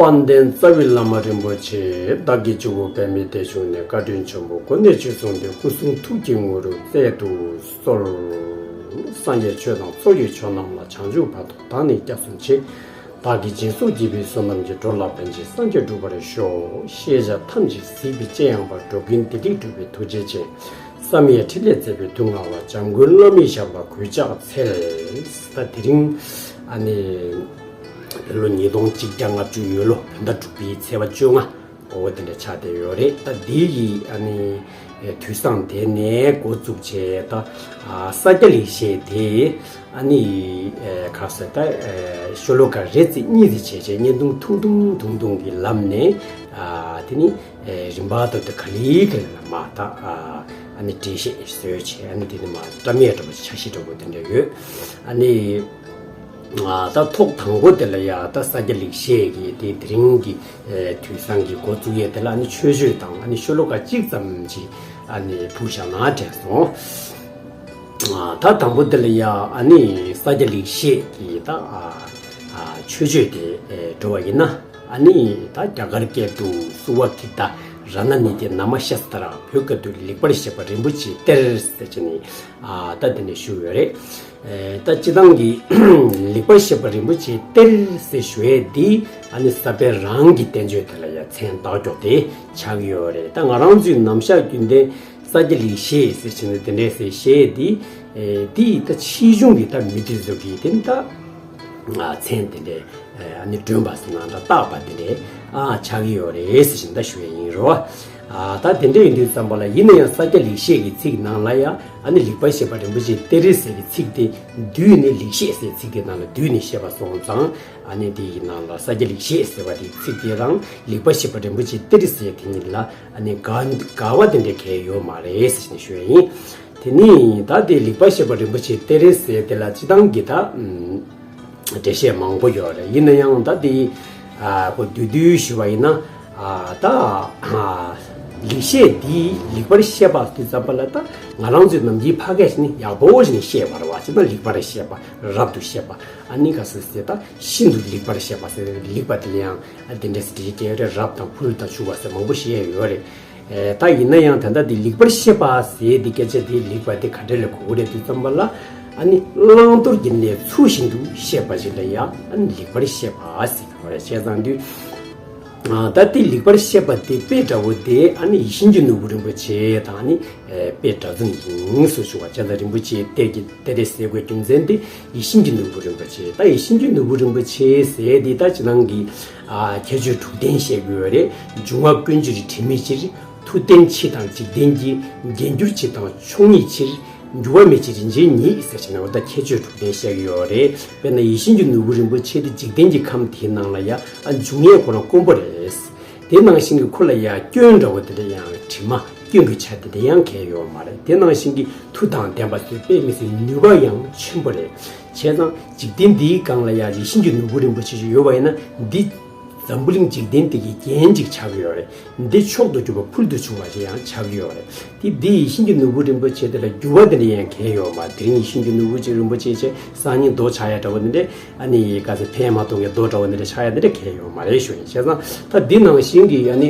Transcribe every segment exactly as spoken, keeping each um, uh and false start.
དཔལ་ལྡན་རྩ་བའི་བླ་མ་རིན་པོ་ཆེ། བདག་གི་སྤྱི་བོ་པདྨའི་སྡེར་བཞུགས་ནས། བཀའ་དྲིན་ཆེན་པོ་སྒོ་ནས་ཆོས་གསུངས་ཏེ། སྐུ་གསུང་ཐུགས་ཀྱི་དངོས་གྲུབ་སྩལ་དུ་གསོལ། སངས་རྒྱས་ཆོས་དང་ཚོགས་ཀྱི་མཆོག་རྣམས་ལ། བྱང་ཆུབ་བར་དུ་བདག་ནི་སྐྱབས་སུ་མཆི། བདག་གིས་སྦྱིན་སོགས་བགྱིས་པའི་བསོད་ནམས་ཀྱིས། འགྲོ་ལ་ཕན་ཕྱིར་སངས་རྒྱས་འགྲུབ་པར་ཤོག། ཤེས་བྱ་ཐམས་ཅད་གཟིགས་པའི་སྤྱན་ཡངས་པ། འགྲོ་ཀུན་བདེ་སྒྲིབ་སྒྲོལ་བའི་ཐུགས་རྗེ་ཅན། བསམ་ཡས་འཕྲིན་ལས་མཛད་པའི་མཐུ་མངའ་བ། འཇམ་མགོན་བླ་མའི་ཞབས་ལ་གུས་ཕྱག་འཚལ། ད་དེ་རིང་ཨ་ནི་ལོ་ཉིས་སྟོང་གཅིག་བརྒྱ་ལྔ་བཅུ་ཡོས་ལོ་བོད་ཟླ་དྲུག་པའི་ཚེས་པ་བཅོ་ལྔ། འོ་དེ་འདྲ་ཆགས་བསྡད་ཡོད་རེད། ད་འདི་ཡི་ཨ་ནི་དུས་བཟང་དེ་ནས་འགོ་བཙུགས་བྱས། ད་ཨ་ས་སྐྱ་ལེགས་བཤད་དེ་ཨ་ནི་ཨེ་ག་ཟེར། ད་ཨེ་ཤོ་ལོ་ཀ་རེ་ཙམ་གཉིས་ཙམ་བྱས་བྱས། བརྙན་ཐུང་ཐུང་ཐུང་ཐུང་ཐུང་གི་ལམ་ནས་ཨ་དེ་ནི་ཨེ་རིམ་པ་ལྟར་དུ་ག་ལེ་ག་ལེ་ལ་མ་ད་ཨ་ཨ་ནི་འགྲེལ་བཤད་བཟོས་བྱས། ཨ་ནི་དེ་ནི་མ་བཀྲམ་ཡས་འདྲ་པོ། འཆར་གཞི་འདྲ་པོ་དེ་འདྲ་ཡོད། ཨ་ནི་ཨ་ད་ཐོག་དང་པོ་དེ་ལ་ཡ་ད་ས་སྐྱ་ལེགས་བཤད་ཀྱི་དེ་དེ་རིང་གི་ཨེ་དུས་བཟང་གི་འགོ་བཙུགས་ཡས་དེ་ལ་ཨ་ནི་མཆོད་བརྗོད་དང་ཨ་ནི་ཤོ་ལོ་ཀ་གཅིག་ཙམ་ཅིག་ཨ་ནི་ཕུལ་བཞག་ན་དྲན་སོང་། ཨ་ད་དང་པོ་དེ་ལ་ཡ་ཨ་ནི་ས་སྐྱ་ལེགས་བཤད་ཀྱི་ད་ཨ་ཨ་མཆོད་བརྗོད་དེ་ཨེ་འགྲོ་བ་ཡིན་ན། ཨ་ནི་ད་རྒྱ་གར་སྐད་དུ། སུ་བ་ཀི་ཏ་ར་ན་ནི་ཏེ་ན་མ་ཤ་སྟ་ར། བོད་སྐད་དུ། ལེགས་པར་བཤད་པ་རིན་པོ་ཆེའི་གཏེར་ཟེར་བྱས་ནས་ཨ་ད་དེ་འདྲ་ཞུ་ཡོད་རེད། ཨེ་ད་སྤྱིར་བཏང་གི་ལེགས་པར་བཤད་པ་རིན་པོ་ཆེའི་གཏེར་ཟེར་ཞུ་ཡས་འདི་ཨ་ནི་ས་པཎ་རང་གི་བསྟན་བཅོས་དེ་ལ་ཡ་མཚན་བཏགས་ཀྱོག་དེ་ཆགས་ཀྱི་ཡོད་རེད། ད་ང་རང་ཚོའི་ནམ་ཞག་རྒྱུན་ལྡན་ས་སྐྱ་ལེགས་བཤད་ཟེར་བྱས་ནས་དེ་འདྲས་ཟེར་བཤད་འདི་ཨེ་འདི་ད་ཕྱིས་འབྱུང་གི་ད་མི་དེ་ཚོ་གིས་དེ་ནི་ད་ཨ་མཚན་དེ་འདྲས་ཨ་ནི་སྒྲོན་པ་ཟེར་ན་འདྲ། བཏགས་པ་དེ་འདྲས་ཨ་ཆགས་ཀྱི་ཡོད་རེད་ཟེར་བཞིན་ད་ཞུ་ཡས་ཡིན་རོ། ཨ་ད་དེ་འདྲ་ཡིན་དུས་ཙམ་པ་ལ། ཡིན་ན་ཡང་ས་སྐྱ་ལེགས་བཤད་ཀྱི་ཚིག་ནང་ལ་ཡ་ཨ་ནི་ལེགས་པར་བཤད་པ་རིན་པོ་ཆེའི་གཏེར་ཟེར་གྱི་ཚིག་དེ་བསྡུས་ནས། ལེགས་བཤད་ཟེར་ཚིག་དེ་ནང་ལ་བསྡུས་ནས་བཤད་པ་སོང་ཙང་། ཨ་ནི་དེ་ཡི་ནང་ལ་ས་སྐྱ་ལེགས་བཤད་ཟེར་བ་དེ་ཚིག་དེ་རང་ལེགས་པར་བཤད་པ་རིན་པོ་ཆེའི་གཏེར་ཟེར་དེ་གཉིས་ལ་ཨ་ནི་འགལ་འགལ་བ་དེ་འདྲ་གང་ཡང་ཡོད་མ་རེད་ཟེར་ནས་ཞུ་ཡས་ཡིན། དེ་ནི་ད་དེ་ལེགས་པར་བཤད་པ་རིན་པོ་ཆེའི་གཏེར་ཟེར་དེ་ལ་སྤྱིར་བཏང་གི་ད་ཨམ་འགྲེལ་བཤད་མང་པོ་ཡོད་རེད། ཡིན་ན་ཡང་ད་དེ་ཨ་ཁོ་བསྡུས་བསྡུས་ཞུ་བ་ཡིན་ན། ཨ་ད་ཨ་ལེགས་བཤད་འདི་ལེགས་པར་བཤད་པ་དུས་ཙམ་པ་ལ་ད་ང་རང་ཚོའི་ནམ་རྒྱུན་ཕལ་སྐད་ནི་ཡག་པོ་ཞིག་ནས་བཤད་པ་རེད་བ། ཅི་ད་ལེགས་པར་བཤད་པ། རབ་ཏུ་བཤད་པ། ཨ་ནི་ག་ཟེར་ཟེར། ད་ཤིན་ཏུ་ལེགས་པར་བཤད་པ་ཟེར། ལེགས་པ་དེ་ལ་ཡང་ཨ་དེ་འདྲས་སེ་འགྲེལ་བཤད་རེད། རབ་དང་ཕུལ་དང་ཕྱུག་པ་ཟེར་མང་པོ་བཤད་ཡོད་རེད། ཨེ་ད་ཡིན་ན་ཡང་ད་ལྟ་དེ་ལེགས་པར་བཤད་པ་ཟེར་དེ་སྐད་ཆ་དེ་ལེགས་པ་དེ་ག་འདྲས་ལ་གོ་གི་རེད་དུས་ཙམ་པ་ལ། ཨ་ནི་བླང་དོར་གྱི་གནས་ཚུལ་བཞིན་དུ་བཤད་པ་ཞིག་ལ་ཡང་ཨ་ནི་ལེགས་པར་བཤད་པ་ཟེར་གི་རེད། བྱས་ཙང་དུས་ཨ་ད་དེ་ལེགས་པར་བཤད་པ་དེ་དཔེ་འདྲ་བོ་དེ་ཨ་ནི་ཡིད་བཞིན་གྱི་ནོར་བུ་རིན་པོ་ཆེ་དང་ཨ་ནི་ཨེ་དཔེ་འདྲ་མཚུངས་ཡིན་ཟེར་ཞུ་བ། བྱས་ཙང་རིན་པོ་ཆེའི་གཏེར་གྱི་གཏེར་ཟེར་དགོས་རྒྱུ་མཚན་དེ་ཡིད་བཞིན་གྱི་ནོར་བུ་རིན་པོ་ཆེ། ད་ཡིད་བཞིན་གྱི་ནོར་བུ་རིན་པོ་ཆེ་ཟེར་དེ་ད་ཅི་ནང་གི་ཨ་ཁྱད་ཆོས་དྲུག་ལྡན་བཤད་དགོས་རེད། འབྱུང་བ་ཀུན་གྱི་དྲི་མའི་ཕྱིར། མཐུ་ལྡན་འཆི་དང་འཇིག་རྟེན་གྱི། རྒྱས་འགྱུར་འཆི་དང་མཆོག་ཉིད་ཕྱིར། འགྱུར་བ་མེད་ཕྱིར་རིན་ཆེན་ཉིད་ཟེར་བྱས་ནས། འོ་ད་ཁྱད་ཆོས་དྲུག་ལྡན་བཤད་ཀྱི་ཡོད་རེད། དཔེར་ན་ཡིད་བཞིན་གྱི་ནོར་བུ་རིན་པོ་ཆེ་དེ་འཇིག་རྟེན་གྱི་ཁམས་དེའི་ནང་ལ་ཡ་ཨ་འབྱུང་ཡས་ཁོ་རང་དཀོན་པོ་རེད། དེ་ནང་བཞིན་གྱི་ཁོ་ལ་ཡ་སྐྱོན་འདྲ་བོ་དེ་འདྲ་ཡང་དྲི་མ་སྐྱོན་གྱི་ཆ་དེ་འདྲ་ཡང་གང་ཡང་ཡོད་མ་རེད། དེ་ནང་བཞིན་གྱི་མཐུ་དང་ལྡན་པ་ཟེར་དཔེ་མི་སྲིད་ནུས་པ་ཡང་ཆེན་པོ་རེད། བྱས་ཙང་འཇིག་རྟེན་འདིའི་སྒང་ལ་ཡ་ཡིད་བཞིན་གྱི་ནོར་བུ་རིན་པོ་ཆེ་ཞིག་ཡོད་པ་ཡིན་ན། འདི་འཛམ་བུ་གླིང་འཇིག་རྟེན་འདི་གི་རྒྱན་ཅིག་ཆགས་ཀྱི་ཡོད་རེད། འདི་མཆོག་ཏུ་གྱུར་པ་ཕུལ་དུ་བྱུང་བ་ཞིག་ཡང་ཆགས་ཀྱི་ཡོད་རེད། དེ་འདི་ཡིད་བཞིན་གྱི་ནོར་བུ་རིན་པོ་ཆེ་དེ་ལ་འགྱུར་བ་དེ་འདྲ་ཡང་གང་ཡང་ཡོད་མ། དེ་རིང་ཡིད་བཞིན་གྱི་ནོར་བུ་ཆེ་རིན་པོ་ཆེ་ཆེ་སང་ཉིན་རྡོ་ཆགས་ཡ་འདྲ་བོ་འདི་འདྲ། ཨ་ནི་ག་ཚོད་ཕན་མ་ཐོགས་ཀྱི་རྡོ་འདྲ་བོ་འདི་འདྲ་ཆགས་ཡ་འདི་འདྲ་གང་ཡང་ཡོད་མ་རེད་ཞུ་ཡིན། བྱས་ཙང་ད་འདི་ནང་བཞིན་གྱི་ཨ་ནི་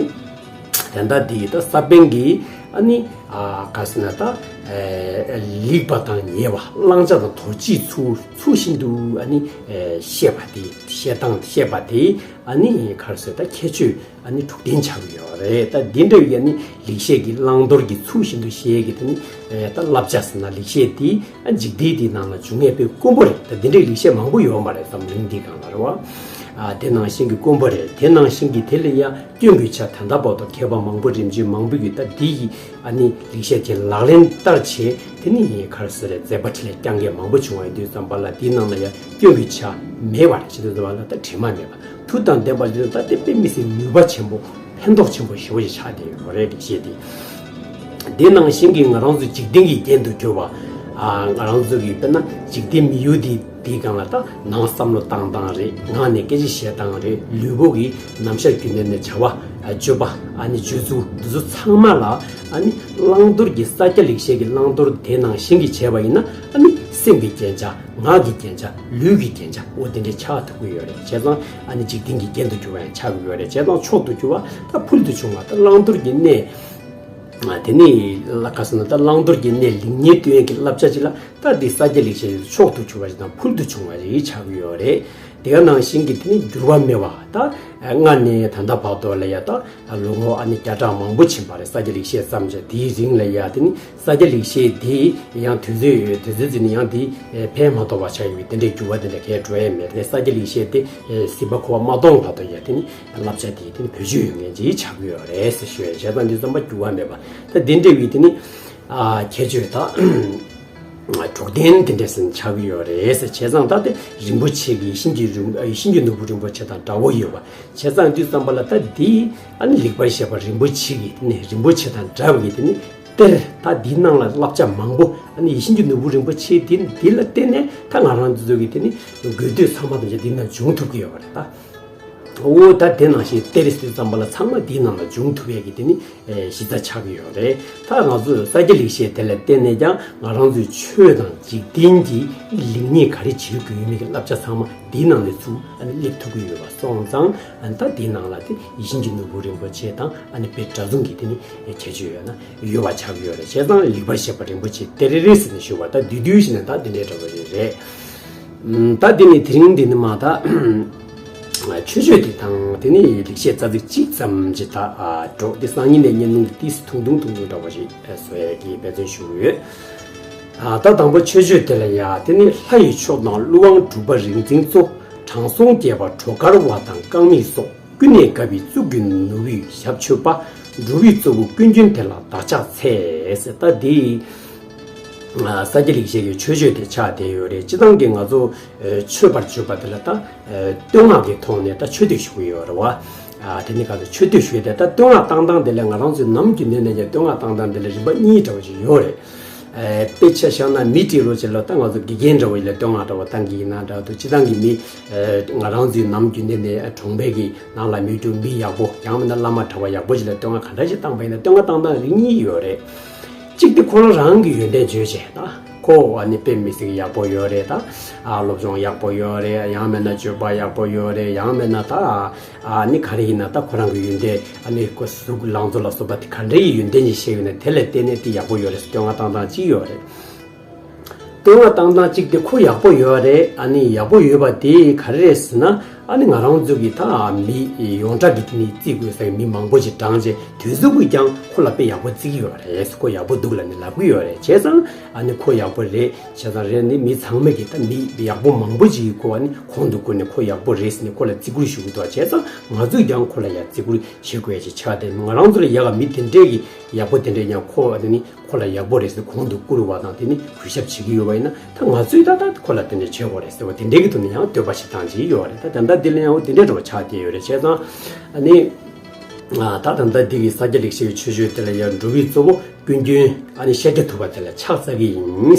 དེ་འདྲ་འདི་ད་ས་པཎ་གྱི་ཨ་ནི་ཨ་ག་ཟེར་ན་ད་ཨེ་ལེགས་པ་དང་ཉེས་པ། བླང་བྱ་དང་དོར་བྱའི་ཚུལ་ཚུལ་བཞིན་དུ་ཨ་ནི་ཨེ་བཤད་པ་དེ། བཤད་སྟངས་བཤད་པ་དེ་ཨ་ནི་ག་རེ་ཟེར། ད་ཁྱད་ཆོས་ཨ་ནི་དྲུག་ལྡན་ཆགས་ཀྱི་ཡོད་རེད། ད་འདི་འདྲ་བའི་ཨ་ནི་ལེགས་བཤད་ཀྱི་བླང་དོར་གྱི་ཚུལ་བཞིན་དུ་བཤད་ཀྱི་དེ་ནི་ཨེ་ད་བསླབ་བྱ་ཟེར་ན་ལེགས་བཤད་དེ་ཨ་འཇིག་རྟེན་འདིའི་ནང་ལ་འབྱུང་ཡས་དཔེ་དཀོན་པོ་རེད། ད་འདི་འདྲའི་ལེགས་བཤད་མང་པོ་ཡོད་མ་རེད། འཛམ་གླིང་འདིའི་སྒང་ལ་རེད་བ། ཨ་དེ་ནང་བཞིན་གྱི་དཀོན་པོ་རེད། དེ་ནང་བཞིན་གྱི་དེ་ལ་ཡ་སྐྱོན་གྱི་ཆ་ད་ལྟ་བར་དུ་མཁས་པ་མང་པོ་རིམ་བྱོན་མང་པོ་ཡོད། ད་འདི་ཡི་ཨ་ནི་ལེགས་བཤད་ཀྱི་ལག་ལེན་བསྟར་བྱས། དེ་ནི་ག་རེ་ཟེར་རེད། མཛད་པ་འཕྲིན་ལས་བསྐྱངས་མཁན་མང་པོ་བྱུང་བ་ཡིན་དུས་ཙམ་པ་ལ་དེའི་ནང་ལ་ཡང་སྐྱོན་གྱི་ཆ་མེད་པ་རེད། བྱེད་དུས་ཙམ་པ་ལ་ད་དྲི་མ་མེད་པ། མཐུ་དང་ལྡན་པ་ཡིན་ད་དེ་དཔེ་མི་སྲིད་ནུས་པ་ཆེན་པོ་ཕན་ཐོགས་ཆེན་པོ་ཞེ་པོ་ཞིག་ཆགས་བསྡད་ཡོད་རེད། ལེགས་བཤད་དེ། དེ་ནང་བཞིན་གྱི་ང་རང་ཚོ་འཇིག་རྟེན་གྱི་རྒྱན་དུ་གྱུར་པ། ཨ་ང་རང་ཚོ་གི་དཔེར་ན་འཇིག་རྟེན་མི་ཡུལ་འདི་འདིའི་སྒང་ལ་ད་ནང་བསམ་བློ་བཏང་སྟངས་རེད། ངག་ནས་སྐད་ཆ་བཤད་སྟངས་རེད། ལུས་པོ་གི་ནམ་ཞག་རྒྱུན་ལྡན་ནས་བྱ་བ་ཨ་སྤྱོད་པ། ཨ་ནི་སྤྱོད་ཚུལ་འདི་ཚོ་ཚང་མ་ལ་ཨ་ནི་བླང་དོར་གྱི་ས་སྐྱ་ལེགས་བཤད་ཀྱི་བླང་དོར་དེ་ནང་བཞིན་གྱི་བྱས་པ་ཡིན་ན། ཨ་ནི་ སེམས་ཀྱི་རྒྱན་ཆ། ངག་གི་རྒྱན་ཆ། ལུས་ཀྱི་རྒྱན་ཆ། འོ་དེ་འདྲའི་ཆགས་ཐུབ་ཀྱི་ཡོད་རེད། བྱས་ཙང་ཨ་ནི་འཇིག་རྟེན་གྱི་རྒྱན་དུ་གྱུར་བ་ཡང་ཆགས་ཀྱི་ཡོད་རེད། བྱས་ཙང་མཆོག་ཏུ་གྱུར་པ་ད་ཕུལ་དུ་བྱུང་བ་ད་བླང་དོར་གྱི་གནས། དེ་ནི་ལ་ག་ཟེར་ན་ད་བླང་དོར་གྱི་གནས་ལེགས་ཉེས་སྟོན་ཡས་ཀྱི་བསླབ་བྱ་ཅིག་ལ་ད་འདི་ས་སྐྱ་ལེགས་བཤད་མཆོག་ཏུ་གྱུར་པ་ཞིག་དང་ཕུལ་དུ་བྱུང་བ་ཞིག་ཆགས་ཀྱི་ཡོད་རེད། དེ་ག་ནང་བཞིན་གྱི་དེ་ནི་འགྱུར་བ་མེད་པ་ད་སྔ་ནས་ད་ལྟ་བར་དུ་ལ་ཡ་ད་ལོ་ངོ་ཨ་ནི་བརྒྱ་ཕྲག་མང་པོ་ཕྱིན་པ་རེད། ས་སྐྱ་ལེགས་བཤད་བརྩམས་བྱས་དེའི་རིང་ལ་ཡ་དེ་ནི་ས་སྐྱ་ལེགས་བཤད་དེ་ཡང་དུས་ཚོད་ཡོད། དུས་ཚོད་ཟིན་ནས་ཡང་དེ་ཕན་མ་ཐོགས་པ་ཆགས་ཡོད། དེ་འདྲའི་འགྱུར་བ་དེ་འདྲ་གས་འགྲོ་ཡས་མེད་རེད། ས་སྐྱ་ལེགས་བཤད་དེ་སྲིད་པ་འཁོར་བ་མ་སྟོངས་བར་དུ་ཡ་དེ་ནི་བསླབ་བྱ་དེ་དེ་ནི་བེད་སྤྱོད་ཡོད་མཁན་ཅིག་ཆགས་ཀྱི་ཡོད་རེད་ཟེར་ཞུ་ཡ། བྱས་ཙང་འདི་བསམ་པ་འགྱུར་བ་མེད་པ་ད་འདི་འདྲ་བའི་དེ་ནི་ཨ་ཁྱད་ཆོས་ད་དྲུག་ལྡན་དེ་འདྲ་ཟིན་ཆགས་ཀྱི་ཡོད་རེད་ཟེར། བྱས་ཙང་ད་དེ་རིན་པོ་ཆེ་གི་ཡིད་བཞིན་གྱི་རིན་ཡིད་བཞིན་གྱི་ནོར་བུ་རིན་པོ་ཆེ་དང་འདྲ་བོ་ཡོད་པ། བྱས་ཙང་འདི་བསམ་པ་ལ་ད་འདི་ཨ་ནི་ལེགས་པར་བཤད་པ་རིན་པོ་ཆེ་གི་དེ་ནི་རིན་པོ་ཆེ་དང་འདྲ་བ་གི་དེ་ནི་གཏེར་ད་འདིའི་ནང་ལ་བསླབ་བྱ་མང་པོ་ཨ་ནི་ཡིད་བཞིན་གྱི་ནོར་བུ་རིན་པོ་ཆེ་དེ་འདི་ལ་བརྟེན་ནས་ད་ང་རང་ཚོ་གི་དེ་ནི་དགོས་འདོད་ཚང་མ་དང་བཅས་འདི་ནང་འབྱུང་ཐུབ་ཀྱི་ཡོད་པ་རེད་ད། འོ་ད་དེ་ནང་བཞིན་གཏེར་ཟེར་དུས་ཙམ་པ་ལ་ཚང་མ་འདིའི་ནང་ལ་འབྱུང་ཐུབ་ཡས་ཀྱི་དེ་ནི་གཞི་རྩ་ཆགས་ཀྱི་ཡོད་རེད། ད་ང་ཚོས་ས་སྐྱ་ལེགས་བཤད་དེ་ལ་བརྟེན་ནས་ཀྱང་ང་རང་ཚོའི་ཆོས་དང་འཇིག་རྟེན་གྱི་ལེགས་ཉེས་ག་རེ་བྱེད་དགོས་ཡོད་མེད་ཀྱི་བསླབ་བྱ་ཚང་མ་འདིའི་ནང་ནས་ཚུར་ཨ་ནི་སླེབས་ཐུབ་ཀྱི་ཡོད་པ་སོང་ཙང་ཨ་ནི་ད་འདིའི་ནང་ལ་དེ་ཡིད་བཞིན་གྱི་ནོར་བུ་རིན་པོ་ཆེ་དང་ཨ་ནི་དཔེ་འདྲ་མཚུངས་ཀྱི་དེ་ནི་ཁྱད་ཆོས་ཡོད་ན་ཡོད་པ་ཆགས་ཀྱི་ཡོད་རེད། བྱས་ཙང་ལེགས་པར་བཤད་པ་རིན་པོ་ཆེ་གཏེར་རེད་ཟེར་ནས་ཞུ་བ་ད་བསྡུས་བསྡུས་ཤིག་ནས་ད་འདི་འདྲའི་འདྲ་བ་རེད། ད་འདི་ནི་དེ་རིང་འདི་ནི་མ་ད། མཆོད་བརྗོད་དེ་དང་དེ་ནི་ལེགས་བཤད་རྩ་ཚིག་གཅིག་ཙམ་ཅིག་ད་འགྲོ་སྟེ། སང་ཉིན་ནས་བསྙེན་སློང་གི་ཏིས་ཐུང་ཐུང་ཐུང་ཐུང་འདྲ་བ་ཞིག་བཟོ་ཡས་ཀྱི་འབད་བརྩོན་ཞུ་གི་ཡོད། ད་དང་པོ་མཆོད་བརྗོད་དེ་ལ་ཡ་དེ་ནི་ལྷ་ཡི་མཆོག་དང་ཀླུ་དབང་གྲུབ་པ་རིག་འཛིན་གཙོ། དྲང་སྲོང་རྒྱས་པ་གྲོ་དཀར་བ་དང་རྐང་མིག་སོགས། ཀུན་ནས་དགའ་བའི་གཙུག་གི་ནོར་བུས་ཞབས་མཆོད་པ། འགྲོ་བའི་གཙོ་བོ་ཀུན་མཁྱེན་དེ་ལ་བདག་ཕྱག་འཚལ། ད་འདི། ས་སྐྱ་ལེགས་བཤད་ཀྱི་མཆོད་བརྗོད་དེ་ཆགས་བསྡད་ཡོད་རེད། སྤྱིར་བཏང་གི་ང་ཚོ་མཆོད་པར་བརྗོད་པ་དེ་ལ་ད་བསྟོད་བསྔགས་ཀྱི་ཐོག་ནས་ད་མཆོད་བསྟོད་ཞུ་གི་ཡོད་རེད་བ། དེ་ནི་ག་ཚོད་མཆོད་བསྟོད་ཞུ་ཡས་དེ་ད་བསྟོད་བསྔགས་བཏང་སྟངས་དེ་ལས་ང་རང་ཚོའི་ནམ་རྒྱུན་ལྡན་ནས་ཀྱང་བསྟོད་བསྔགས་བཏང་སྟངས་དེ་ལ་རིམ་པ་གཉིས་འདྲ་བ་ཞིག་ཡོད་རེད། དཔེ་ཆ་བཞག་ན་མི་དེ་ལོ་ཆེ་ལ་ད་ང་ཚོ་དགེ་རྒན་འདྲ་བ་ཡིན་ལ་བསྟོད་བསྔགས་འདྲ་བ་བཏང་གི་ཡིན་ན་འདྲ་འདུག་སྤྱིར་བཏང་གི་མི་ང་རང་ཚོའི་ནམ་རྒྱུན་ལྡན་ནས་གྲོང་པའི་གི་ནང་ལ་མི་འགྲོ་མི་ཡག་པོ་ཡང་མིན་ན་བླ་མ་གྲྭ་པ་ཡག་པོ་ཞིག་ལ་བསྟོད་བསྔགས་ག་འདྲ་ཞིག་བཏང་པ་ཡིན་ན་བསྟོད་བསྔགས་བཏང་སྟངས་རིགས་གཉིས་ཡོད་རེད། གཅིག་དེ་ཁོ་རང་རང་གི་ཡོན་ཏན་བརྗོད་བྱས་ད་ཁོ་ཨ་ནི་དཔེ་མི་སྲིད་ཀྱི་ཡག་པོ་ཡོད་རེད། ད་ཨ་སློབ་སྦྱོང་ཡག་པོ་ཡོད་རེད། ཡང་མིན་ན་སྤྱོད་པ་ཡག་པོ་ཡོད་རེད། ཡང་མིན་ན་ད་ཨ་ནི་ག་རེ་ཡིན་ན་ད་ཁོ་རང་གི་ཡོན་ཏན་ཨ་ནི་ཁོ་གཟུགས་ལང་ཚོ་ལ་སོགས་པ་དེ་ག་འདྲའི་ཡོན་ཏན་ཞིག་བཤད་ཡོད་ན་དེ་ལ་བརྟེན་ནས་དེ་ཡག་པོ་ཡོད་རེད་བསྟོད་བསྔགས་བཏང་སྟངས་གཅིག་ཡོད་རེད། བསྟོད་བསྔགས་བཏང་སྟངས་གཅིག་དེ་ཁོ་ཡག་པོ་ཡོད་རེད། ཨ་ནི་ཡག་པོ་ཡོད་པ་དེ་ག་རེ་རེད་ཟེར་ན་ཨ་ནི་ང་རང་ཚོ་གི་ད་མི་ཡོངས་གྲགས་ཀྱི་དེ་ནི་བརྩི་དགོས་ས་མི་མང་པོ་ཞིག་བགྲངས་རྗེས་དེ་ཚོ་གིས་ཀྱང་ཁོ་ལ་དཔེ་ཡག་པོ་བརྩི་གི་ཡོད་རེད། ཁོ་ཡག་པོ་འདུག་ལབ་ནས་ལབ་གི་ཡོད་རེད། བྱས་ཙང་ཨ་ནི་ཁོ་ཡག་པོ་རེད། བྱས་ཙང་རེད་ནི་མི་ཚང་མས་ཀྱི་ད་མི་ཡག་པོ་མང་པོ་ཞིག་གིས་ཁོ་ཨ་ནི་གོང་དུ་བཀུར་ནས་ཁོ་ཡག་པོ་རེད་ཟེར་ནས་ཁོ་ལ་བརྩི་བཀུར་ཞུ་གི་འདུག་བྱས་ཙང་ང་ཚོས་ཀྱང་ཁོ་ལ་ཡ་བརྩི་བཀུར་བྱེད་དགོས་ཡ་ཅིག་ཆགས་ཏེ་ང་རང་ཚོ་ལ་ཡག་ག་མི་དེ་འདྲས་ཀྱི་ཡག་པོ་དེ་འདྲས་ཀྱང་ཁོ་ཨ་ནི་ཁོ་ལ་ཡག་པོ་རེད་ཟེར་གོང་དུ་བཀུར་བ་དང་དེ་ནི་གུས་ཞབས་བྱེད་ཀྱི་ཡོད་པ་ཡིན་ན་ད་ང་ཚོས་ད་ལྟ་ཁོ་ལ་དེ་འདྲས་བྱེད་དགོས་རེད་ཟེར་བ་དེ་འདྲས་ཀྱི་ཐོག་ནས་ཡང་འདོད་པ་ཞིག་བཏང་བྱས་ཡོད་རེད། ད་ད་ལྟ་འདི་ལ་ཡང་འོ་དེ་འདྲས་འདྲ་བ་ཆགས་བསྡད་ཡོད་རེད། བྱས་ཙང་ཨ་ནི། ད་ད་ལྟ་འདི་གི་ས་སྐྱ་ལེགས་བཤད་ཀྱི་མཆོད་བརྗོད་དེ་ལ་ཡང་འགྲོ་བའི་གཙོ་བོ་ཀུན་མཁྱེན་ཨ་ནི་ཤཱཀྱ་ཐུབ་པ་དེ་ལ་ཕྱག་འཚལ་གྱི་ཡིན།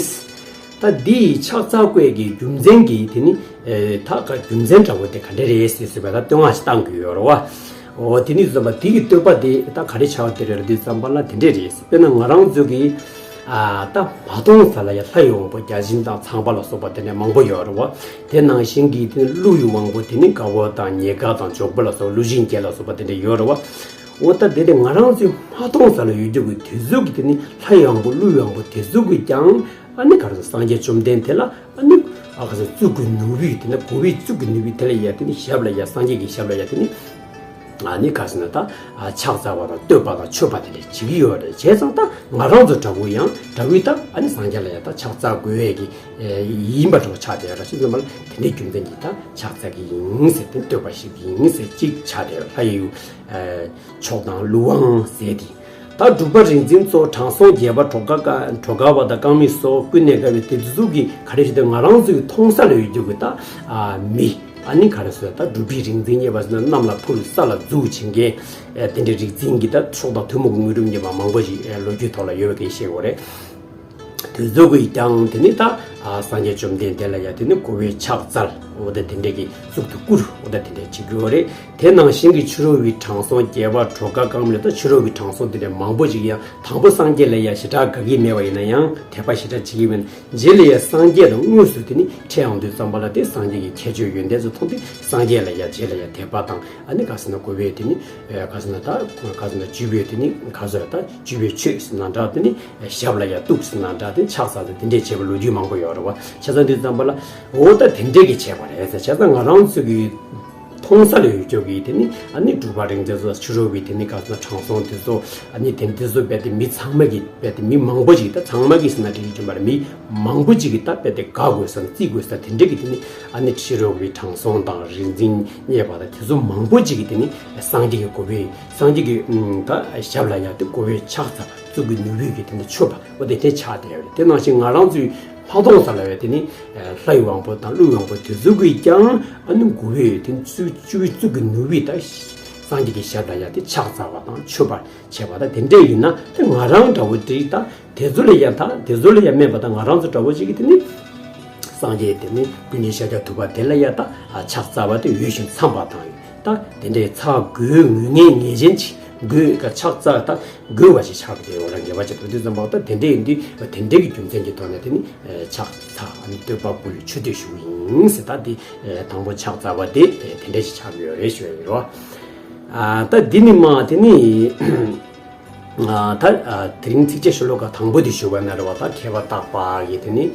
ད་འདི་ཡི་ཕྱག་འཚལ་དགོས་ཀྱི་རྒྱུ་མཚན་གྱི་དེ་ནི་ད་ག་རྒྱུ་མཚན་འདྲ་བོ་དེ་ག་འདྲ་རེད་ཟེར་ཟེར་བ་ད་བསྟོད་བསྔགས་ཤིག་བཏང་གི་ཡོད་རེད་བ། འོ་དེ་ནི་བཟོད་པ་དེ་གི་བསྟོད་པ་དེ་ད་ག་རེ་ཆགས་བསྡད་རེད་དེ་བསམ་པ་ལ་དེ་འདྲས་རེད། དཔེར་ན་ང་རང་ཚོ་གི་ད་མ་མཐོང་ས་ལ་ཡ་ལྷ་ཡི་དབང་པོ་བརྒྱ་བྱིན་དང་ཚངས་པ་ལ་སོགས་པ་དེ་འདྲས་མང་པོ་ཡོད་རེད་བ། དེ་ནང་བཞིན་གྱི་དེ་ནི་ཀླུ་ཡི་དབང་པོ་དེ་ནི་དགའ་བོ་དང་ཉེ་དགའ་དང་འཇོག་པོ་ལ་སོགས་ཀླུ་གཤིན་བརྒྱད་ལ་སོགས་པ་དེ་འདྲ་ཡོད་རེད་བ། འོ་ད་དེ་དེ་ང་རང་ཚོའི་མ་མཐོང་ས་ལ་ཡོད་རྒྱུ་གི་དེ་ཚོ་གི་དེ་ནི་ལྷ་ཡི་དབང་པོ་ཀླུ་ཡི་དབང་པོ་དེ་ཚོ་གི་ཀྱང་ཨ་ནི་ག་རེ་ཟེར་སངས་རྒྱས་བཅོམ་ལྡན་དེ་ལ་ཨ་ནི་ཨ་ག་ཟེར་གཙུག་གི་ནོར་བུས་དེ་ནི་གོ་བའི་གཙུག་གི་ནོར་བུས་དེ་ལ་ཡ་དེ་ནི་ཞབས་ལ་ཡ་སངས་རྒྱས་ཀྱི་ཞབས་ལ་ཡ་དེ་ནི། ཨ་ནི་ག་ཟེར་ན་ད་ཕྱག་འཚལ་བ་དང་བསྟོད་པ་དང་མཆོད་པ་དེ་འདྲ་བྱེད་ཀྱི་ཡོད་རེད། བྱས་ཙང་ད་ང་རང་ཚོ་འདྲ་བོ་ཡང་འདྲ་བོའི་ད་ཨ་ནི་སངས་རྒྱས་ལ་ཡང་ད་ཕྱག་འཚལ་དགོས་ཡས་ཀྱི་ཡིན་པ་འདྲ་བོ་ཆགས་བསྡད་ཡོད་རེད། ཅི་ཙམ་པ་ལ་དེ་འདྲའི་རྒྱུ་མཚན་གྱིས་ད་ཕྱག་འཚལ་གྱི་ཡིན་ཟེར་ཏེ་བསྟོད་པ་ཞིག་ཡིན་ཟེར་གཅིག་ཆགས་བསྡད་ཡོད། ལྷ་ཡི་མཆོག་དང་ཀླུ་དབང་ཟེར་དེ། ད་གྲུབ་པ་རིག་འཛིན་གཙོ་དྲང་སྲོང་རྒྱས་པ་གྲོ་ག་གྲོ་ག་བ་དང་རྐང་མིག་སོགས་ཀུན་ནས་དགའ་བའི་དེ་ཚོ་གི་ག་རེ་ཞིག་དེ་ང་རང་ཚོའི་མཐོང་ས་ལ་ཡོད་རྒྱུ་གི་ད་མི། ཨ་ནི་ག་རེ་ཟེར་ད་གྲུབ་པའི་རིག་འཛིན་རྙེད་པ་ཟེར་ན་གནམ་ལ་འཕུར་ས་ལ་འཛུགས་བྱེད་མཁན། དེ་འདྲའི་རིག་འཛིན་གྱི་ད་མཆོག་དང་ཐུན་མོང་གི་དངོས་གྲུབ་རྙེད་པ་མང་པོ་ཞིག་ལོ་རྒྱུས་ཐོག་ལ་ཡོད་པའི་སྐད་བཤད་དགོས་རེད། དེ་ཚོ་གིས་ཀྱང་དེ་ནི་ད་སངས་རྒྱས་བཅོམ་ལྡན་འདས་ལ་ཡ་དེ་ནི་གོ་བའི་ཕྱག་འཚལ། འོ་ད་དེ་འདྲས་ཀྱི་གཙུག་ཏུ་བཀུར། འོ་ད་དེ་འདྲས་བྱེད་དགོས་རེད། དེ་ནང་བཞིན་གྱི་ཕྱི་རོལ་པའི་དྲང་སྲོང་རྒྱལ་བ་གྲོ་ག་གང་མ་ལ་ད་ཕྱི་རོལ་པའི་དྲང་སྲོང་དེ་འདྲས་མང་པོ་ཞིག་ཡང་དང་པོ་སངས་རྒྱས་ལ་ཡང་ཞེ་དྲག་དགའ་གི་མེད་པ་ཡིན་ན་ཡང་དད་པ་ཞེ་དྲག་བྱེད་ཀྱི་མེད། རྗེས་ལ་ཡང་སངས་རྒྱས་དང་དངོས་སུ་དེ་ནི་འཕྲད་ཡོང་དུས་ཙམ་པ་ལ་དེ་སངས་རྒྱས་ཀྱི་ཁྱད་ཆོས་ཡོན་ཏན་ཚོ་མཐོང་དུས་སངས་རྒྱས་ལ་ཡང་རྗེས་ལ་ཡང་དད་པ་དང་ཨ་ནི་ག་ཟེར་ན་དགོས་པའི་དེ་ནི་ག་ཟེར་ན་ད་ག་ཟེར་ན་བརྒྱུད་པའི་དེ་ནི་ག་ཟེར་ད་བརྒྱུད་པའི་ཆོས་ཟེར་ན་འདྲ་དེ་ནི་ཞབས་ལ་ཡང་གཏུགས་ཟེར་ན་འདྲ་དེ་ཕྱག་འཚལ་ཟེར་དེ་འདྲས་བྱས་པ་ལོ་རྒྱུས་མང་པོ་ཡོད་རེད་བ། བྱས་ཙང་དུས་ཙམ་པ་ལ་འོ་ད་དེ་འདྲས་ཀྱི་བྱས་པ་རེད་ཟེར། བྱས་ཙང་ང་རང་ཚོ་གི་མཐོང་ས་ལ་ཡོད་ཀྱོག་གི་དེ་ནི་ཨ་ནི་འབྲུག་པ་རིག་འཛིན་ཚོ་ཕྱི་རོལ་པའི་དེ་ནི་ག་ཟེར་ན་དྲང་སྲོང་དེ་ཚོ་ཨ་ནི་དེ་འདི་ཚོ་རྦད་དེ་མི་ཚང་མ་གི་རྦད་དེ་མི་མང་པོ་ཅིག་ད་ཚང་མ་གི་ཟེར་ན་འགྲིག་གི་ཡོད་མ་རེད། མི་མང་པོ་ཅིག་གི་ད་རྦད་དེ་དགའ་དགོས་ས་ན་བརྩི་དགོས་ས་དེ་འདྲ་གི་དེ་ནི་ཨ་ནི་ཕྱི་རོལ་པའི་དྲང་སྲོང་དང་རིག་འཛིན་རྙེད་པ་དང་དེ་ཚོ་མང་པོ་ཅིག་གི་དེ་ནི་སངས་རྒྱས་ཀྱི་གོ་འཕང་སངས་རྒྱས་ཀྱི་ད་ཞབས་ལ་ཡང་དེ་གོ་འཕང་ཕྱག་འཚལ་བ་གཙུག་གི་ནོར་བུ་གི་དེ་ནི་མཆོད་པ་འོ་དེ་དེ་ཆགས་བསྡད་ཡོད་རེད། དེ་ནང་བཞིན་ང་རང་ཚོའི་ལྷག་མཐོང་ས་ལ་བས་དེ་ནི་ལྷའི་དབང་པོ་དང་ཀླུའི་དབང་པོ་དེ་ཚོ་གིས་ཀྱང་ཨ་ནི་མགོ་བོས་དེ་ནི་བཅུ་བཅུ་བཅུ་གི་ནུས་པས་ད་སངས་རྒྱས་ཀྱི་ཞབས་ལ་ཡང་དེ་ཕྱག་འཚལ་བ་དང་མཆོད་པ་བྱས་པ་ད་དེ་འདྲས་ཡིན་ན་དེ་ང་རང་འདྲ་བོ་དེ་ད་དེ་ཚོ་ལ་ཡང་ད་དེ་ཚོ་ལ་ཡང་སྨན་པ་ད་ང་རང་ཚོ་འདྲ་བོ་ཅིག་གིས་དེ་ནི་སངས་རྒྱས་དེ་ནི་ཀུན་མཁྱེན་ཤཱཀྱ་ཐུབ་པ་དེ་ལ་ཡང་ད་ཕྱག་འཚལ་བ་དེ་འོས་ཤིང་འཚམས་པ་དང་ད་དེ་འདྲས་ཚ་དགོས་ངུ་ངན་ངེས་ཅན་ཅིག་དགོས་ཀ་ཕྱག་འཚལ་ད། དགོས་པ་ཞིག་ཆགས་པ་དེ་འོ་རང་ངེས་པ་ཅིག་འདུག་དུས་ཙམ་པ་ད་དེ་འདྲའི་འདི་དེ་འདྲའི་གི་རྒྱུ་མཚན་གྱི་ཐོག་ནས་དེ་ནི་ཕྱག་འཚལ་ཨ་ནི་བསྟོད་པ་ཕུལ་མཆོད་བསྟོད་ཞུ་གི་ཡིན་ཟེར། ད་འདི་དང་པོ་ཕྱག་འཚལ་བ་དེ་དེ་འདྲ་ཞིག་ཆགས་ཡོད་རེད་ཞུ་ཡ་ཡིན་རོ། ད་འདི་ནི་མ་དེ་ནི་ད་དེ་རིང་ཚིགས་བཅད་ཤོ་ལོ་ཀ་དང་པོ་དེ་ཞུ་བ་ན་རེད་བ། ད་མཁས་པ་བརྟག་པ་གི་དེ་ནི་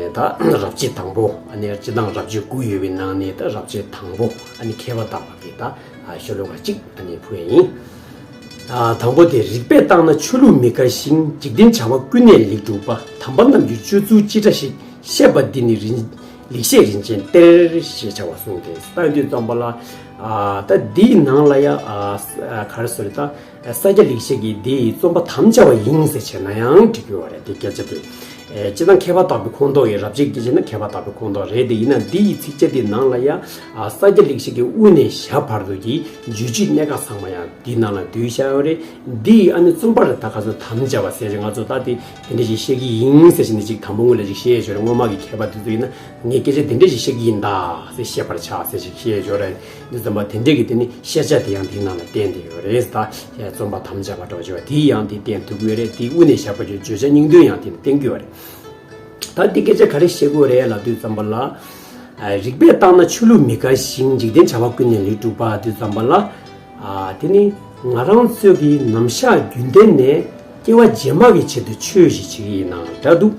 ད་རབ་བྱེད་དང་པོ་ཨ་ནི་སྤྱི་དང་རབ་བྱེད་དགུ་ཡོད་པའི་ནང་ནས་ད་རབ་བྱེད་དང་པོ་ཨ་ནི་མཁས་པ་བརྟག་པ་གི་ད་ཤོ་ལོ་ཀ་གཅིག་ཨ་ནི་ཕུལ་བ་ཡིན། དང་པོ་དེ་རིགས་པས་བརྟགས་ན་ཆོས་ལུགས་མི་འགལ་ཞིང་། འཇིག་རྟེན་བྱ་བ་ཀུན་ནས་ལེགས་གྲུབ་པ། དམ་པ་རྣམས་ཀྱི་སྤྱོད་ཚུལ་ཅི་འདྲ་ཞིག། བཤད་པ་འདི་ནི་རིན་ལེགས་བཤད་རིན་ཆེན་གཏེར་ཞེས་བྱ་བ་གསུངས་ཏེ། ད་འདི་རྩོམ་པ་ལ་ད་འདིའི་ནང་ལ་ཡ་ག་རེ་ཟེར་ད་ས་སྐྱ་ལེགས་བཤད་ཀྱི་འདིའི་རྩོམ་པ་དམ་བཅའ་བ་ཡིན་ཟེར་བྱས་ན་ཡང་འགྲིག་གི་ཡོད་རེད། དེ་སྐད་ཆ་དེ་སྤྱིར་བཏང་མཁས་པ་བརྟག་པའི་ཁོངས་གཏོགས་ཡིན། རབ་བྱེད་ཀྱི་བྱས་ན་མཁས་པ་བརྟག་པའི་ཁོངས་གཏོགས་རེད། དེ་ཡིན་ན་འདིའི་ཚིགས་བཅད་འདི་ནང་ལ་ཡ་ས་སྐྱ་ལེགས་བཤད་ཀྱི་དབུ་ནས་ཞབས་བར་དུ་གྱི་བརྗོད་བྱའི་གནད་འགག་ཚང་མ་ཡང་འདིའི་ནང་ལ་འདུས་བཞག་ཡོད་རེད། འདི་ཨ་ནི་རྩོམ་པར་ད་ག་ཚོད་དམ་བཅའ་བ་ཟེར་ཅིག་ང་ཚོ་ད་དེ་དེ་འདྲ་ཞིག་བཤད་ཀྱི་ཡིན་ཟེར་བཞིན་དུ་ཅིག་དང་པོ་སྔོན་ལ་ཅིག་བཤད་ཡོད་རེད། སྔོན་མ་གི་མཁས་པ་དེ་ཚོ་ཡིན་ན་ངས་སྐད་ཆ་དེ་འདྲ་ཞིག་བཤད་ཀྱི་ཡིན་ད་ཟེར་བཤད་པར་བྱ་ཟེར་ཅིག་བཤད་ཡོད་རེད། འདི་ཙམ་པ་དེ་འདྲ་གི་དེ་ནི་ཤེས་བྱ་དེ་ཡང་དེའི་ནང་ལ་བསྟན་དེ་ཡོད་རེད། ད་རྩོམ་པ་དམ་བཅའ་བ་འགྲོ་བྱ་བ་དེ་ཡང་དེ་བསྟན་ཐུབ་ཀྱི་ཡོད་རེད། དེའི་དབུ་ནས་ཞབས་བར་གྱི་བརྗོད་བྱ་སྙིང་དོན་ཡང་དེ་ནི་བསྟན་གྱི་ཡོད་རེད། ད་འདི་སྐད་ཆ་ག་རེ་བཤད་དགོས་རེད་ལབ་དུས་ཙམ་པ་ལ། རིགས་པས་བརྟགས་ན་ཆོས་ལུགས་མི་འགལ་ཞིང་། འཇིག་རྟེན་བྱ་བ་ཀུན་ནས་ལེགས་གྲུབ་པ། དུས་ཙམ་པ་ལ། དེ་ནི་ང་རང་ཚོས་ཀྱི་ནམ་ཞག་རྒྱུན་ལྡན་ནས་སྐྱེ་བ་རྗེས་མ་གི་ཆེད་དུ་ཆོས་ཤིག་བྱེད་ཀྱི་ཡིན་ན་འདྲ་འདུག་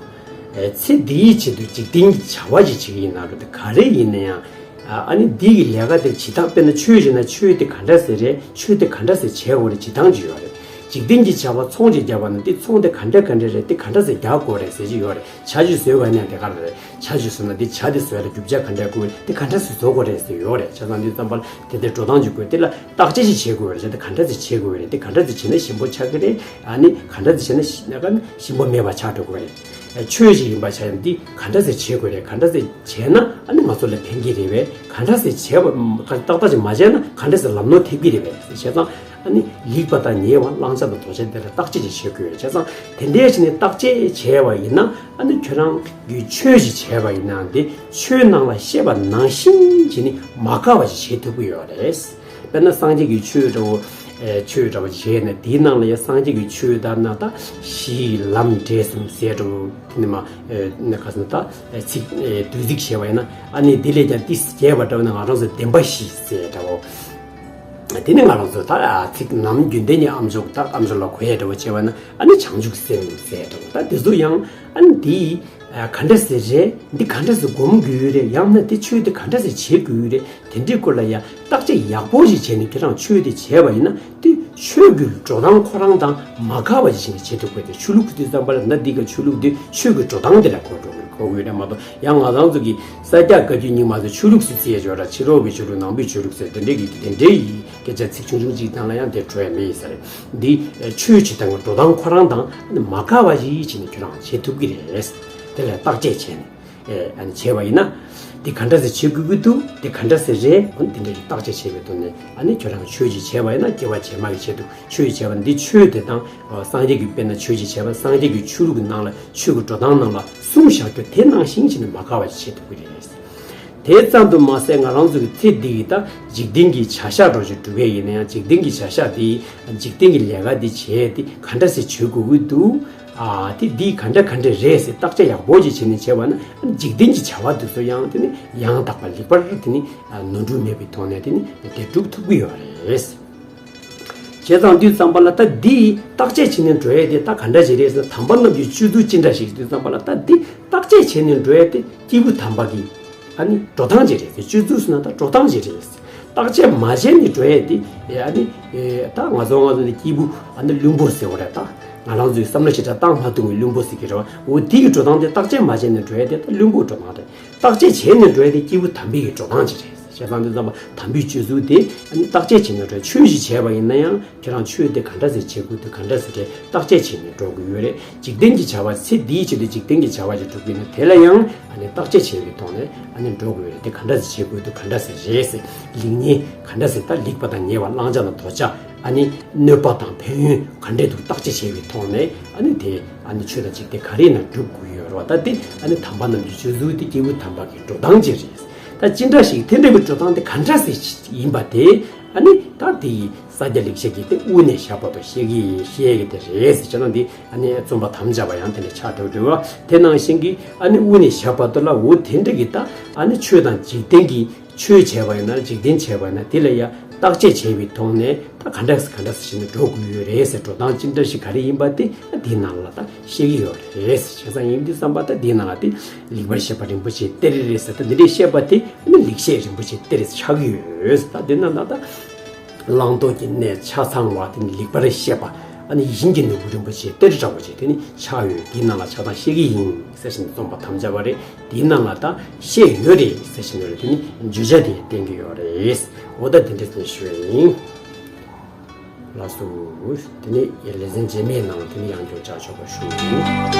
ཚེ་འདིའི་ཆེད་དུ་འཇིག་རྟེན་གྱི་བྱ་བ་ཞིག་བྱེད་ཀྱི་ཡིན་ན་འདྲ་འདུག་ག་རེ་ཡིན་ན་ཡང་། ཨ་ནི་འདི་གི་ལས་ཀ་དེ་བྱེད་སྟངས་དཔེར་ན་ཆོས་བྱེད་ན་ཆོས་དེ་ག་འདྲ་ཟེར་རེད། ཆོས་དེ་ག་འདྲ་ཟེར་བྱེད་དགོས་རེད། བྱེད་སྟངས་ཅིག་ཡོད་རེད། འཇིག་རྟེན་གྱི་བྱ་བ་ཚོང་ཅིག་བརྒྱབ་པ་ན་དེ་ཚོང་དེ་ག་འདྲ་ག་འདྲ་རེད། དེ་ག་འདྲ་ཟེར་རྒྱག་དགོས་རེད་ཟེར་གྱི་ཡོད་རེད། ཇ་ཅིག་བཟོས་པ་ནས་དེ་ག་རེད། ཇ་ཅིག་བཟོས་ན་དེ་ཇ་དེ་བཟོས་ལ་རྒྱུ་ཆ་ག་འདྲ་དགོས་དེ་ག་འདྲ་ཟེར་བཟོ་དགོས་རེད་ཟེར་ཡོད་རེད། བྱས་ཙང་དེ་ཙམ་པ་ལ་དེ་འདྲའི་འགྲོ་སྟངས་ཅིག་དགོས། དེ་ལ་བརྟག་དཔྱད་ཅིག་བྱེད་དགོས་རེད། དེ་ག་འདྲ་ཟེར་བྱེད་དགོས་རེད། དེ་ག་འདྲ་ཟེར་བྱས་ན་ཞིམ་པོ་ཆགས་ཀྱི་རེད། ཨ་ནི་ག་འདྲ་ཟེར་བྱས་ན་ཞི་ན་ག་ཞིམ་པོ་མེད་པ་ཆགས་འགྲོ་གི་རེད། ཆོས་ཅིག་ཡིན་པ་བྱས་ན་འདི་ག་འདྲ་ཟེར་བྱེད་དགོས་རེད། ག་འདྲ་ཟེར་བྱས་ན་ཨ་ནི་ང་ཚོ་ལ་ཕན་གྱི་རེད་པས། ག་འདྲ་ཟེར་བྱས་པ་ཏག་ཏག་ཅིག་མ་བྱས་ན་ག་འདྲ་ཟེར་ལམ་ནོར་ཐེབས་ཀྱི་རེད་པས་ཟེར་བྱས་ཙང་། ཨ་ནི་ལེགས་པ་དང་ཉེས་པ་བླང་བྱ་དང་དོར་བྱ་དེ་ལ་བརྟག་དཔྱད་ཅིག་བྱེད་དགོས་ཡོད་བྱས་ཙང་། དེ་འདྲའི་ཕྱིར་ནས་བརྟག་དཔྱད་བྱས་པ་ཡིན་ན་ཨ་ནི་ཁྱོད་རང་གིས་ཆོས་ཤིག་བྱས་པ་ཡིན་ན་དེ་ཆོས་ནང་ལ་བཤད་པ་ནང་བཞིན་བྱས་ནས་མ་འགལ་བ་ཞིག་བྱེད་ཐུབ་ཀྱི་ཡོད་རེད། དཔེར་ན་སངས་རྒྱས་ཀྱི་ཆོས་འདྲ་བོ། ཆོས་འདྲ་བོ་བྱས་ནས་དེའི་ནང་ལ་ཡང་སངས་རྒྱས་ཀྱི་ཆོས་ལྟར་ན་ད་གཞི་ལམ་འབྲས་གསུམ་ཟེར་འདྲ་བོ་དེ་ནི་མ་ནི་ག་ཟེར་ན་ད་ཚིག་བསྡུས་ཚིག་བྱས་པ་ཡིན་ན་ཨ་ནི་དེ་ལས་ཀྱང་ཏིས་རྒྱས་པ་འདྲ་བོ་ན་ང་རང་ཚོ་བདེན་པ་བཞི་ཟེར་འདྲ་བོ། དེ་ནི་ང་རང་ཚོ་ད་ཚིག་ནམ་རྒྱུན་ལྡན་གྱི་ཨ་མཆོག་ད་ཨ་མཆོག་ལ་གོ་ཡས་འདྲ་བོ་བྱས་པ་ན་ཨ་ནི་བྱང་ཆུབ་སེམས་ཟེར་འདྲ་བོ། ད་དེ་ཚོ་ཡང་ཨ་ནི་དེའི་ག་འདྲ་ཟེར་རེད། འདི་ག་འདྲ་ཟེར་སྒོམ་དགོས་རེད། ཡང་ན་དེ་ཆོས་དེ་ག་འདྲ་ཟེར་བྱེད་དགོས་རེད། དེ་འདྲའི་སྐོར་ལ་ཡང་བརྟག་དཔྱད་ཡག་པོ་ཞིག་བྱས་ནས་ཁྱེད་རང་ཆོས་དེ་བྱས་པ་ཡིན་ན་དེ་ཆོས་ཀྱི་འགྲོ་སྟངས་ཁོ་རང་དང་མ་འགལ་བ་ཞིག་བྱས་ནས་བྱེད་ཐུབ་དགོས་ཏེ། ཆོས་ལུགས་ཀྱི་དུས་ཙམ་པ་ལ་ན་འདི་ག་ཆོས་ལུགས་དེ་ཆོས་ཀྱི་འགྲོ་སྟངས་དེ་ལ་གོ་འགྲོ་གི་གོ་དགོས་རེད་མ་གཏོགས། ཡང་ང་རང་ཚོ་གི་ས་སྐྱ་བཀའ་བརྒྱུད་རྙིང་མ་ཚོ་ཆོས་ལུགས་སུ་བརྩི་ཡ་ཅིག་ཡོད་ར། ཕྱི་རོལ་པའི་ཆོས་ལུགས་ནང་པའི་ཆོས་ལུགས་ཟེར་དེ་འདྲའི་གི་དེ་འདྲའི་ཡི་སྐད་ཆ་ཚིག་ཆུང་ཆུང་གཅིག་སྟེང་ལ་ཡང་དེ་འགྲོ་ཡ་མེད་ཡིན་ས་རེད། འདི་ཆོས་བྱེད་སྟངས་ཀྱི་འགྲོ་སྟངས་ཁོ་རང་དང་མ་འགལ་བ་ཞིག་བྱས་ནས་ཁྱོད་རང་བྱེད་ཐུབ་ཀྱི་རེད། དེ་ལ་བརྟག་དཔྱད་བྱས་ནས་ཨ་ནི་བྱས་པ་ཡིན་ན། འདི་ག་འདྲ་ཟེར་བྱེད་དགོས་ཀྱི་འདུག་འདི་ག་འདྲ་ཟེར་རེད། འོ་ན་དེ་འདྲ་ཞིག་བརྟག་དཔྱད་བྱས་པའི་ཐོག་ནས་ཨ་ནི་ཁྱོད་རང་ཆོས་ཅིག་བྱས་པ་ཡིན་ན་སྐྱེ་བ་རྗེས་མ་གི་ཆེད་དུ་ཆོས་ཅིག་བྱས་པ་འདི་ཆོས་དེ་དང་སངས་རྒྱས་ཀྱི་དཔེར་ན་ཆོས་ཅིག་བྱས་པ་སངས་རྒྱས་ཀྱི་ཆོས་ལུགས་ཀྱི་ནང་ལ་ཆོས་ཀྱི་འགྲོ་སྟངས་ནང་ལ་གསུངས་བཞག་རྒྱུ་དེ་ནང་བཞིན་བྱས་ནས་མ་འགལ་བ་ཞིག་བྱེད་ཐུབ་ཀྱི་རེད། དེ་ཙམ་དུ་མ་ཟད་ང་རང་ཚོ་གི་ཚེ་འདི་ཡི་ད་འཇིག་རྟེན་གྱི་བྱ་བཞག་འགྲོ་ཅིག་སྒྲུབ་ཡས་ཡིན་ན་ཡང་འཇིག་རྟེན་གྱི་བྱ་བཞག་འདི་འཇིག་རྟེན་གྱི་ལས་ཀ་འདི་བྱས་ཏེ་ག་འདྲ་སེ་བྱེད་དགོས་ཀྱི་འདུག་ཨ་དེ་འདི་ག་འདྲ་ག་འདྲ་རེད་ཟེར་བརྟག་དཔྱད་ཡག་པོ་ཅིག་བྱས་ནས་བྱས་པ་ན་འཇིག་རྟེན་གྱི་བྱ་བ་འདི་ཚོ་ཡང་དེ་ནི་ཡང་དག་པ་ལེགས་པར་དེ་ནི་ནོར་འཁྲུལ་མེད་པའི་ཐོག་ནས་དེ་ནི་དེ་སྒྲུབ་ཐུབ་ཀྱི་ཡོད་རེད། བྱས་ཙང་དུས་ཙམ་པ་ལ་ད་འདི་བརྟག་དཔྱད་བྱས་ནས་འགྲོ་ཡས་དེ་ད་ག་འདྲ་ཞིག་རེད་ཟེར་ན། དམ་པ་རྣམས་ཀྱི་སྤྱོད་ཚུལ་ཅི་འདྲ་ཞིག་དུས་ཙམ་པ་ལ་ད་འདི་བརྟག་དཔྱད་བྱས་ནས་འགྲོ་ཡས་དེ་སྐྱེས་བུ་དམ་པ་གི་ཨ་ནི་འགྲོ་སྟངས་ཅིག་རེད། སྤྱོད་ཚུལ་ཟེར་ན་ད་འགྲོ་སྟངས་ཅིག་རེད། བརྟག་དཔྱད་མ་བྱས་ནས་འགྲོ་ཡས་དེ་ཨ་ནི་ད་ང་ཚོ་ང་ཚོ་ནི་སྐྱེས་བུ་ཨ་ནི་བླུན་པོ་ཟེར་བ་རེད། ད་ང་རང་ཚོའི་བསམ་བློ་ཞེ་དྲག་བཏང་མ་ཐུབ་པའི་བླུན་པོ་ཟེར་གྱི་རེད་བ། འོ་དེ་གི་འགྲོ་སྟངས་དེ་བརྟག་དཔྱད་མ་བྱས་ནས་འགྲོ་ཡས་དེ་ད་བླུན་པོའི་འགྲོ་སྟངས་རེད། བརྟག་དཔྱད་བྱས་ནས་འགྲོ་ཡ་དེ་སྐྱེས་བུ་དམ་པའི་གི་འགྲོ་སྟངས་ཅིག་རེད། བྱས་ཙང་དེ་ཙམ་པ་དམ་པའི་སྤྱོད་ཚུལ་དེ་ཨ་ནི་བརྟག་དཔྱད་བྱས་ནས་འགྲོ་ཡ། ཆོས་ཤིག་བྱས་པ་ཡིན་ན་ཡང་ཁྱེད་རང་ཆོས་དེ་ག་འདྲ་ཟེར་བྱེད་དགོས་འདུག་ག་འདྲ་ཟེར་རེད་བརྟག་དཔྱད་བྱས་ནས་འགྲོ་དགོས་ཡོད་རེད། འཇིག་རྟེན་གྱི་བྱ་བ་ཚེ་འདིའི་ཆེད་དུ་འཇིག་རྟེན་གྱི་བྱ་བ་ཞིག་སྒྲུབ་ཀྱི་ཡིན་ན་དེ་ལ་ཡང་ཨ་ནི་བརྟག་དཔྱད་བྱས་པའི་ཐོག་ནས་ཨ་ནི་འགྲོ་དགོས་ཡོད་རེད། དེ་ག་འདྲ་ཟེར་བྱེད་དགོས་འདུག་ག་འདྲ་ཟེར་རེད་ཟེར། ལེགས་ཉེས་ག་འདྲ་ཟེར། ད་ལེགས་པ་དང་ཉེས་པ། བླང་བྱ་དང་དོར་བྱ། ཨ་ནི་གནོད་པ་དང་ཕན་ཡོན་ག་འདྲས་འདུག་བརྟག་དཔྱད་བྱས་པའི་ཐོག་ནས་ཨ་ནི་དེ་ཨ་ནི་ཆོས་དང་འཇིག་རྟེན་ག་རེ་ཡིན་ན་སྒྲུབ་དགོས་ཡོད་རེད་བ། ད་དེ་ཨ་ནི་དམ་པ་རྣམས་ཀྱི་སྤྱོད་ཚུལ་དེ་སྐྱེས་བུ་དམ་པ་གི་འགྲོ་སྟངས་ཅིག་རེད། ད་ཅི་འདྲ་ཞིག་དེ་འདྲ་བའི་འགྲོ་སྟངས་དེ་ག་འདྲ་ཟེར་ཡིན་པ་དེ་ཨ་ནི་ད་དེ་ཡི་ས་སྐྱ་ལེགས་བཤད་ཀྱི་དེ་དབུ་ནས་ཞབས་བར་དུ་བཤད་ཀྱི་ཡིན། བཤད་ཀྱི་དེ་རེད་ཟེར་བྱས་ན་འདི་ཨ་ནི་རྩོམ་པ་དམ་བཅའ་བ་ཡང་དེ་འདྲ་ཆགས་འགྲོ་འགྲོ་བ། དེ་ནང་བཞིན་གྱི་ཨ་ནི་དབུ་ནས་ཞབས་བར་དུ་ལ་འོ་དེ་འདྲ་གི་ད་ཨ་ནི་ཆོས་དང་འཇིག་རྟེན་གྱི་ཆོས་བྱས་པ་ཡིན་ན་འཇིག་རྟེན་བྱས་པ་ཡིན་ན་དེ་ལ་ཡང་བརྟག་དཔྱད་བྱས་པའི་ཐོག་ནས་ད་ག་འདྲ་སེ་ག་འདྲ་སེ་བྱས་ནས་འགྲོ་དགོས་ཡོད་རེད་ཟེར། འགྲོ་སྟངས་ཅི་འདྲ་ཞིག་ག་རེ་ཡིན་པ་དེ་དེའི་ནང་ལ་ད་བཤད་ཀྱི་ཡོད་རེད་ཟེར། བྱས་ཙང་ཡིན་དུས་ཙམ་པ་ད་དེའི་ནང་ལ་དེ་ལེགས་པར་བཤད་པ་རིན་པོ་ཆེའི་གཏེར་རེད་ཟེར། ད་འདི་འདྲའི་བཤད་པ་དེ་ནི་ལེགས་བཤད་རིན་པོ་ཆེའི་གཏེར་ཆགས་ཀྱི་ཡོད་ཟེར། ད་དེ་ནང་ལ་ད་བླང་དོར་གྱི་གནས་ཆ་ཚང་བ་དེ་ནི་ལེགས་པར་བཤད་པ་ཨ་ནི་ཡིད་བཞིན་གྱི་ནོར་བུ་རིན་པོ་ཆེའི་གཏེར་འདྲ་བོ་ཅིག་དེ་ནི་ཆགས་ཡོད། དེའི་ནང་ལ་ཆ་ཚང་བཤད་ཀྱི་ཡིན་ཟེར་བཞིན་རྩོམ་པ་དམ་བཅའ་བ་རེད། དེའི་ནང་ལ་ད་བཤད་ཡོད་རེད་ཟེར་བཞིན་ཡོད་རེད། དེ་ནི་བརྗོད་བྱ་དེ་བསྟན་གྱི་ཡོད་རེད། འོ་ད་དེ་འདྲ་ཟེར་ཞུ་ཡ་ཡིན། ལགས་སོ། དེ་ནི་ལེ་ཚན་རྗེས་མའི་ནང་དེ་ནི་ཡང་བསྐྱར་བཅར་ཆོག་པ་ཞུ་ཡིན།